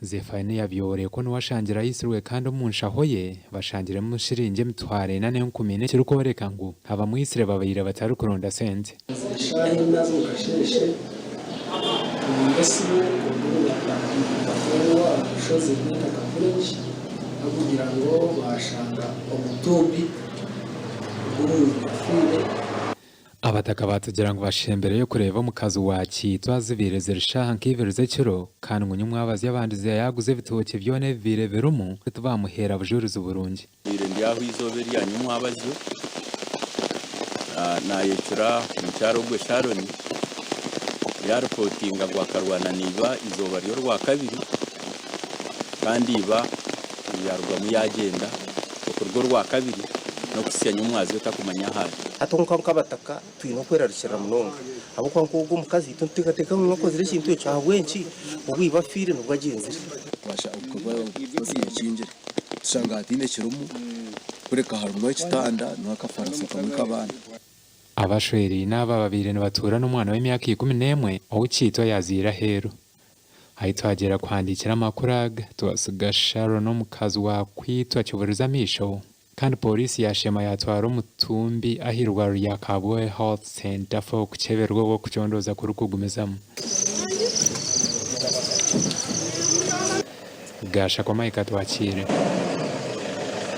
Zephania Byorekwo niwe ashangire aitsirwe kandi omu nshaho ye bashangiremu shiringi 4,400 ekirikworeka ngu abamwitsire babaire batarikuronda sente. Eshaaha ina z'omu kasheeshe, turinda esimu kuruga omu aha rushozi rw'eitaka village barikugira ngu baashanga omutumbi gw'omuntu ofiire. Abataka baatugira ngu bashembereyo kureeba omukazi wa Kiitwa zibaire ziri shaaha nka ibiri z'ekiro kandi ngu nyomwabazyo abandize yaaguza ebitookye byona ebibaire birimu tibamuheera bujurizi burungi. Mbaire ndi aho eizooba erya nyomwabazyo, naayecura omukyara ogwe Sharon, yaaripootinga ngu akarwana na iba eizooba ry'orwakabiri kandi iba yaarugamu yaagyenda okuruga orwakabiri. n'okuhitsya nyomwazyo otakumanya ahu ari. Hati kwonka nk'abataka twine okwerarikirira munonga ahabw'okuba nk'ogwo omukazi itwe nituteekateeka ngu niwe akozire ekintu ekyo ahabw'enki obu iba afiire nibwo agyenzire. Ekingire tushanga hataine kirimu kureka harimu ekitanda n'akafarasi kamwe k'abaana. Abashweraine aba babaire nibatuura n'omwana w'emyaka 11 ou Kiitwa yaazaire aheeru. Ahi twagyera kuhandiikira amakuru aga, twasiga Sharon omukazi wa Kwitwa kiburize amaisho kandi pooriisi yaashema yaatwara omutumbi ah'eirwariro rya Kabwohe Health Centre for okukyeberwa obu okucondooza kurikugumizamu. Gashakwa Mike Atwakiire.